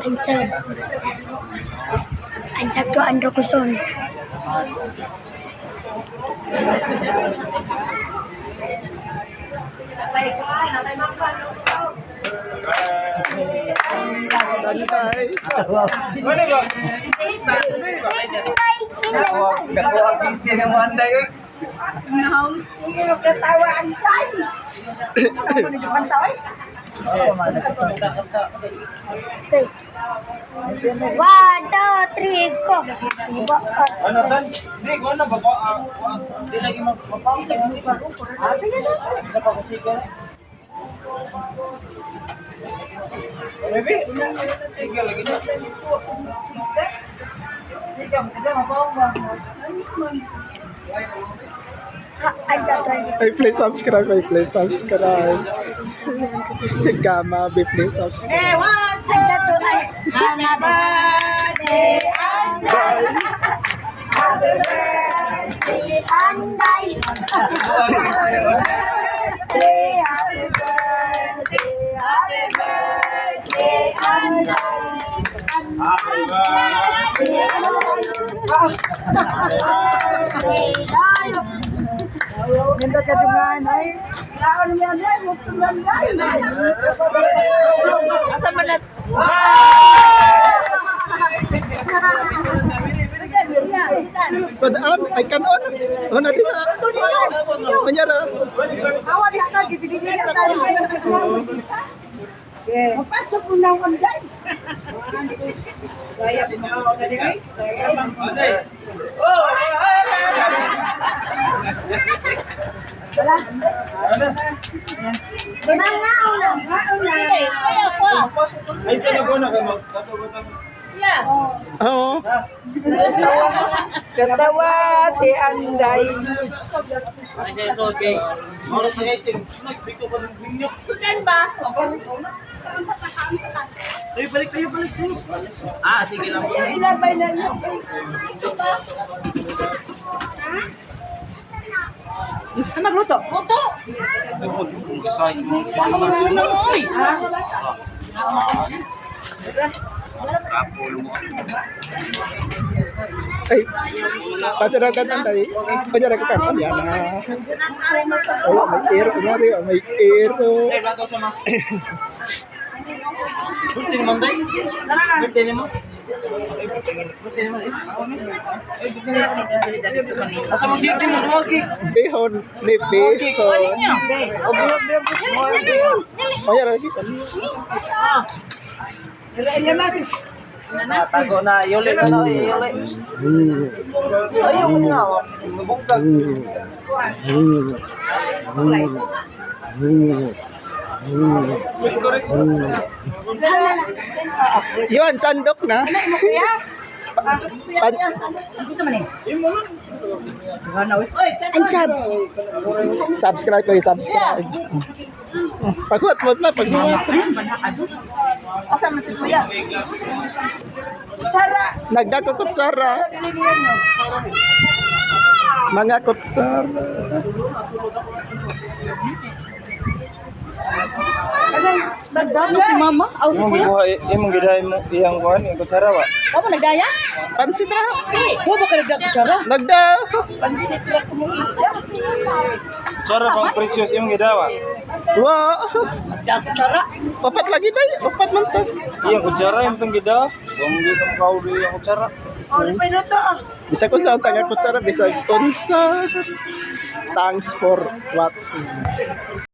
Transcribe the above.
Ansab. Ansab to Andro Quezon. One, two, three, go. Diba? Ano tan? Di ko na ba di lagi magpapang. Ah, sige na. Sa pagkusiga. Baby, sige lagi na. Sige, sige, mapaong ba? Ha, Ansab to Andro Ay, please subscribe. Ay, please subscribe. Gama, be please subscribe. Eh, one, two, Ansab to Andro. Happy birthday, Anday. Happy birthday, Anday. Happy birthday, happy birthday, Anday. Happy birthday. Nindot ka jungan ay. Kaon niya ay mo tulan ay. Asa man na? So, daan, ay kanon. Ano di ba? Manyara. Awa di ka gisigigil ta. Okay. Mapasok mo na ang dyan. Kaya mo sa dili. Wala. Mga una. Ay sa ko na kay magkatugutan. Oo. Katawa si Anday. Ay sa so okay. Moro sa guys, nagbiko pa ng binyok. Sudan ba? Tayo balik tayo balik tayo. Ah, sige lang. Ilabay na niyo. Ano magluto? Luto! Ay, pasara ka tanday. Pasara ka kanon. Yan na. Oh, may ero. Kunyari, oh, may ero. Ay, bato sa mga. Birthday naman day. Birthday naman. Birthday naman. Asa mo dito mo duwagi. Bihon. Ni bihon. Pasara ka kanon. Tago na, yuli na na, yuli. Ayaw ko na. Mabungkag. Yun, sandok na. Pan- Ansab. Subscribe kayo, subscribe. Paghuwat mo na, paghuwat. Asa man si Kuya? Kutsara! Nagdako kutsara. Mga kutsara. Nagdano si Mama? Aw si Imong Kuya? gikuha, imong gidahay mo iyang kuan, iyang kutsara wa. Wa mo nagdaya? Pansit ra. Wa ba ka nagdaya kutsara? Nagda. Pansit ra ko mo. Kutsara pang precious imong gidawa. Wa. Nagdaya kutsara? Papat lagi day. Papat man ta. Iyang kutsara imong tong gidawa. Kung di sa makauli iyang kutsara. Oh, di pa inuto ah. Bisag unsa ang taga kutsara, bisag unsa. Thanks for watching.